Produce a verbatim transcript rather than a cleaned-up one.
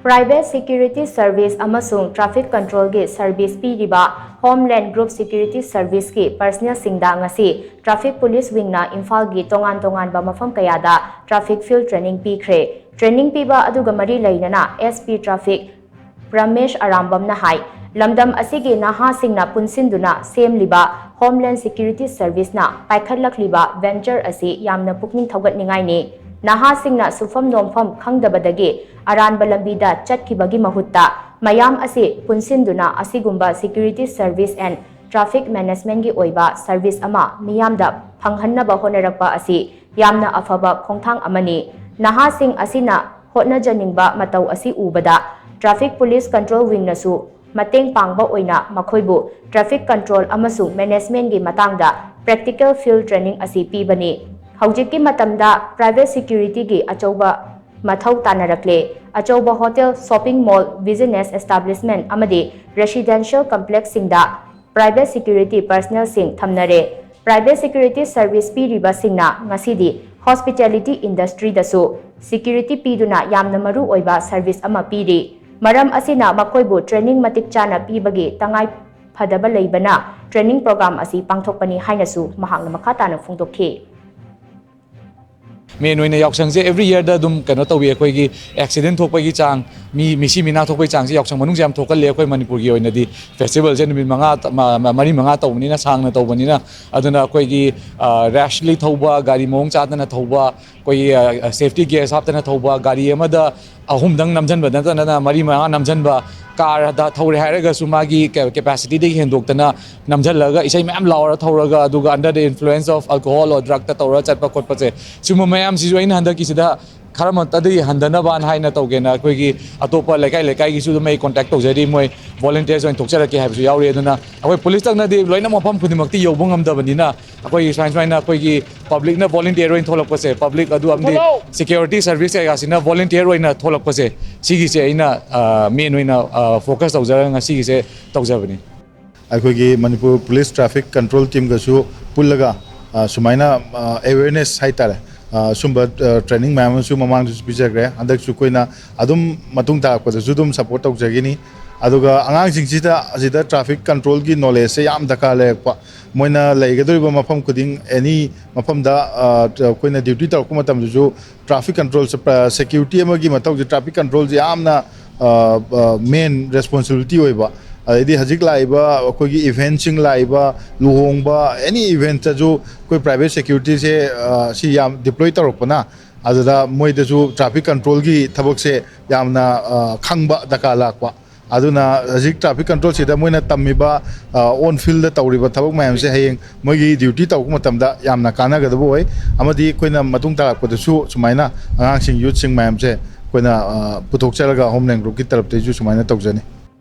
Private Security Service ꯑꯃꯁꯨꯡ Traffic Controlꯒꯤ service ꯄꯤꯔꯤꯕ Homeland Group Security Serviceꯀꯤ personnelꯁꯤꯡꯗ ꯉꯁꯤ Traffic Police Wingꯅ ꯏꯝꯐꯥꯜꯒꯤ ꯇꯣꯉꯥꯟ ꯇꯣꯉꯥꯟꯕ ꯃꯐꯝ ꯀꯌꯥꯗ traffic field training ꯄꯤꯈ꯭ꯔꯦ꯫ Training ꯄꯤꯕ ꯑꯗꯨꯒ ꯃꯔꯤ ꯂꯩꯅꯅ SP Traffic ꯄ꯭ꯔꯃꯦꯁ ꯑꯔꯥꯝꯕꯝꯅ ꯍꯥꯏ, ꯂꯝꯗꯝ ꯑꯁꯤꯒꯤ ꯅꯍꯥꯁꯤꯡꯅ ꯄꯨꯟꯁꯤꯟꯗꯨꯅ ꯁꯦꯝꯂꯤꯕ Homeland Security Serviceꯅ ꯄꯥꯏꯈꯠꯂꯛꯂꯤꯕ venture ꯑꯁꯤ ꯌꯥꯝꯅ ꯄꯨꯛꯅꯤꯡ ꯊꯧꯒꯠꯅꯤꯡꯉꯥꯏꯅꯤ꯫ ꯅꯍꯥꯁꯤꯡꯅ ꯁꯨꯐꯝ ꯅꯣꯝꯐꯝ ꯈꯪꯗꯕꯗꯒꯤ ꯑꯔꯥꯟꯕ ꯂꯝꯕꯤꯗ ꯆꯠꯈꯤꯕꯒꯤ ꯃꯍꯨꯠꯇ ꯃꯌꯥꯝ ꯑꯁꯤ ꯄꯨꯟꯁꯤꯟꯗꯨꯅ ꯑꯁꯤꯒꯨꯝꯕ Security Service and Traffic Managementꯒꯤ ꯑꯣꯏꯕ service ꯑꯃ ꯃꯤꯌꯥꯝꯗ ꯐꯪꯍꯟꯅꯕ ꯍꯣꯠꯅꯔꯛꯄ ꯑꯁꯤ ꯌꯥꯝꯅ ꯑꯐꯕ ꯈꯣꯡꯊꯥꯡ ꯑꯃꯅꯤ꯫ ꯅꯍꯥꯁꯤꯡ ꯑꯁꯤꯅ ꯍꯣꯠꯅꯖꯅꯤꯡꯕ ꯃꯇꯧ ꯑꯁꯤ ꯎꯕꯗ Traffic Police Control Wingꯅꯁꯨ ꯃꯇꯦꯡ ꯄꯥꯡꯕ ꯑꯣꯏꯅ ꯃꯈꯣꯏꯕꯨ traffic control ꯑꯃꯁꯨꯡ managementꯒꯤ ꯃꯇꯥꯡꯗ practical field training ꯑꯁꯤ ꯄꯤꯕꯅꯤ꯫ ꯍꯧꯖꯤꯛꯀꯤ ꯃꯇꯝꯗ private securityꯒꯤ ꯑꯆꯧꯕ ꯃꯊꯧ ꯇꯥꯅꯔꯛꯂꯦ꯫ ꯑꯆꯧꯕ hotel, shopping mall, business establishment ꯑꯃꯗꯤ residential complexꯁꯤꯡꯗ private security personnelꯁꯤꯡ ꯊꯝꯅꯔꯦ꯫ Private security service ꯄꯤꯔꯤꯕꯁꯤꯡꯅ ꯉꯁꯤꯗꯤ hospitality industryꯗꯁꯨ security ꯄꯤꯗꯨꯅ ꯌꯥꯝꯅ ꯃꯔꯨ ꯑꯣꯏꯕ service ꯑꯃ ꯄꯤꯔꯤ꯫ ꯃꯔꯝ ꯑꯁꯤꯅ ꯃꯈꯣꯏꯕꯨ training ꯃꯇꯤꯛ ꯆꯥꯅ ꯄꯤꯕꯒꯤ ꯇꯉꯥꯏ ꯐꯗꯕ ꯂꯩꯕꯅ training program ꯑꯁꯤ ꯄꯥꯡꯊꯣꯛꯄꯅꯤ ꯍꯥꯏꯅꯁꯨ ꯃꯍꯥꯛꯅ ꯃꯈꯥ ꯇꯥꯅ ꯐꯣꯡꯗꯣꯛꯈꯤ꯫ Main ꯑꯣꯏꯅ ꯌꯥꯎꯁꯪꯁꯦ every yearꯗ ꯑꯗꯨꯝ ꯀꯩꯅꯣ ꯇꯧꯏ꯫ ꯑꯩꯈꯣꯏꯒꯤ accident ꯊꯣꯛꯄꯒꯤ ꯆꯥꯡ, ꯃꯤ ꯃꯤꯁꯤ ꯃꯤꯅꯥ ꯊꯣꯛꯄꯒꯤ ꯆꯥꯡꯁꯦ ꯌꯥꯎꯁꯪ ꯃꯅꯨꯡꯁꯦ ꯌꯥꯝ ꯊꯣꯛꯀꯜꯂꯦ꯫ ꯑꯩꯈꯣꯏ ꯃꯅꯤꯄꯨꯔꯒꯤ ꯑꯣꯏꯅꯗꯤ festivalꯁꯦ ꯅꯨꯃꯤꯠ ꯃꯉꯥ ꯃꯔꯤ ꯃꯉꯥ ꯇꯧꯕꯅꯤꯅ, ꯁꯥꯡꯅ ꯇꯧꯕꯅꯤꯅ, ꯑꯗꯨꯅ ꯑꯩꯈꯣꯏꯒꯤ rashly ꯊꯧꯕ, ꯒꯥꯔꯤ ꯃꯑꯣꯡ ꯆꯥꯗꯅ ꯊꯧꯕ, ꯑꯩꯈꯣꯏꯒꯤ safety gears ꯍꯥꯞꯇꯅ ꯊꯧꯕ, ꯒꯥꯔꯤ ꯑꯃꯗ ꯑꯍꯨꯝꯗꯪ ꯅꯝꯁꯤꯟꯕ ꯅꯠꯇꯅ ꯃꯔꯤ ꯃꯉꯥ ꯅꯝꯁꯤꯟꯕ, car ꯊꯧꯔꯦ ꯍꯥꯏꯔꯒꯁꯨ ꯃꯥꯒꯤ capacityꯗꯒꯤ ꯍꯦꯟꯗꯣꯛꯇꯅ ꯅꯝꯁꯤꯜꯂꯒ ꯏꯁꯩ ꯃꯌꯥꯝ ꯂꯥꯎꯔ ꯊꯧꯔꯒ, ꯑꯗꯨꯒ under the influence of alcohol or drugꯇ ꯇꯧꯔꯒ ꯆꯠꯄ ꯈꯣꯠꯄꯁꯦ, ꯁꯤꯒꯨꯝꯕ ꯃꯌꯥꯝꯁꯤꯁꯨ ꯑꯩꯅ ꯍꯟꯗꯛꯀꯤꯁꯤꯗ ꯈꯔ ꯃꯇꯗꯤ ꯍꯟꯊꯅꯕꯅ ꯍꯥꯏꯅ ꯇꯧꯒꯦꯅ ꯑꯩꯈꯣꯏꯒꯤ ꯑꯇꯣꯞꯄ ꯂꯩꯀꯥꯏ ꯂꯩꯀꯥꯏꯒꯤꯁꯨ ꯑꯗꯨꯝ ꯑꯩ contact ꯇꯧꯖꯔꯤ꯫ ꯃꯣꯏ volunteers ꯑꯣꯏꯅ ꯊꯣꯛꯆꯔꯛꯀꯦ ꯍꯥꯏꯕꯁꯨ ꯌꯥꯎꯔꯤ꯫ ꯑꯗꯨꯅ ꯑꯩꯈꯣꯏ policeꯇꯪꯅꯗꯤ ꯂꯣꯏꯅ ꯃꯐꯝ ꯈꯨꯗꯤꯡꯃꯛꯇꯤ ꯌꯧꯕ ꯉꯝꯗꯕꯅꯤꯅ, ꯑꯩꯈꯣꯏꯒꯤ ꯁꯨꯃꯥꯏ ꯁꯨꯃꯥꯏꯅ ꯑꯩꯈꯣꯏꯒꯤ publicꯅ volunteer ꯑꯣꯏꯅ ꯊꯣꯛꯂꯛꯄꯁꯦ, public ꯑꯗꯨ ꯑꯃꯗꯤ security service ꯀꯩꯀꯥꯁꯤꯅ volunteer ꯑꯣꯏꯅ ꯊꯣꯛꯂꯛꯄꯁꯦ, ꯁꯤꯒꯤꯁꯦ ꯑꯩꯅ main ꯑꯣꯏꯅ focus ꯇꯧꯖꯔꯒ ꯉꯁꯤꯒꯤꯁꯦ ꯇꯧꯖꯕꯅꯤ꯫ ꯑꯩꯈꯣꯏꯒꯤ ꯃꯅꯤꯄꯨꯔ police traffic control teamꯒꯁꯨ ꯄꯨꯜꯂꯒ ꯁꯨꯃꯥꯏꯅ awareness ꯍꯥꯏꯇꯥꯔꯦ, ꯑ, ꯁꯨꯝꯕ, ꯑ, training ꯃꯌꯥꯝ ꯑꯃꯁꯨ ꯃꯃꯥꯡꯗꯁꯨ ꯄꯤꯖꯈ꯭ꯔꯦ꯫ ꯍꯟꯗꯛꯁꯨ ꯑꯩꯈꯣꯏꯅ ꯑꯗꯨꯝ ꯃꯇꯨꯡ ꯇꯥꯔꯛꯄꯗꯁꯨ ꯑꯗꯨꯝ support ꯇꯧꯖꯒꯅꯤ꯫ ꯑꯗꯨꯒ ꯑꯉꯥꯡꯁꯤꯡꯁꯤꯗ ꯑꯁꯤꯗ traffic controlꯒꯤ knowledgeꯁꯦ ꯌꯥꯝ ꯗꯔꯀꯥꯔ ꯂꯩꯔꯛꯄ꯫ ꯃꯣꯏꯅ ꯂꯩꯒꯗꯧꯔꯤꯕ ꯃꯐꯝ ꯈꯨꯗꯤꯡ, any ꯃꯐꯝꯗ, ꯑ, ꯑꯩꯈꯣꯏꯅ duty ꯇꯧꯔꯛꯄ ꯃꯇꯝꯗꯁꯨ traffic control, ꯑ, security ꯑꯃꯒꯤ ꯃꯊꯧꯁꯦ, traffic controlꯁꯦ ꯌꯥꯝꯅ, ꯑ, ꯑ, main responsibility ꯑꯣꯏꯕ꯫ ꯑꯗꯩꯗꯤ ꯍꯧꯖꯤꯛ ꯂꯥꯛꯏꯕ ꯑꯩꯈꯣꯏꯒꯤ eventꯁꯤꯡ, ꯂꯥꯛꯏꯕ ꯂꯨꯍꯣꯡꯕ, any eventꯇꯁꯨ ꯑꯩꯈꯣꯏ private securityꯁꯦ, ꯑ, ꯁꯤ ꯌꯥꯝ deploy ꯇꯧꯔꯛꯄꯅ, ꯑꯗꯨꯗ ꯃꯣꯏꯗꯁꯨ traffic controlꯒꯤ ꯊꯕꯛꯁꯦ ꯌꯥꯝꯅ, ꯑ, ꯈꯪꯕ ꯗꯔꯀꯥꯔ ꯂꯥꯛꯄ꯫ ꯑꯗꯨꯅ ꯍꯧꯖꯤꯛ traffic controlꯁꯤꯗ ꯃꯣꯏꯅ ꯇꯝꯃꯤꯕ, ꯑ, on fieldꯗ ꯇꯧꯔꯤꯕ ꯊꯕꯛ ꯃꯌꯥꯝꯁꯦ ꯍꯌꯦꯡ ꯃꯣꯏꯒꯤ duty ꯇꯧꯔꯛꯄ ꯃꯇꯝꯗ ꯌꯥꯝꯅ ꯀꯥꯟꯅꯒꯗꯕ ꯑꯣꯏ꯫ ꯑꯃꯗꯤ ꯑꯩꯈꯣꯏꯅ ꯃꯇꯨꯡ ꯇꯥꯔꯛꯄꯗꯁꯨ ꯁꯨꯃꯥꯏꯅ ꯑꯉꯥꯡꯁꯤꯡ, youthꯁꯤꯡ ꯃꯌꯥꯝꯁꯦ ꯑꯩꯈꯣꯏꯅ, ꯑ, ꯄꯨꯊꯣꯛꯆꯔꯒ Homeland Groupꯀꯤ ꯇꯔꯞꯇꯒꯤꯁꯨ ꯁꯨꯃꯥꯏꯅ ꯇꯧꯖꯅꯤ꯫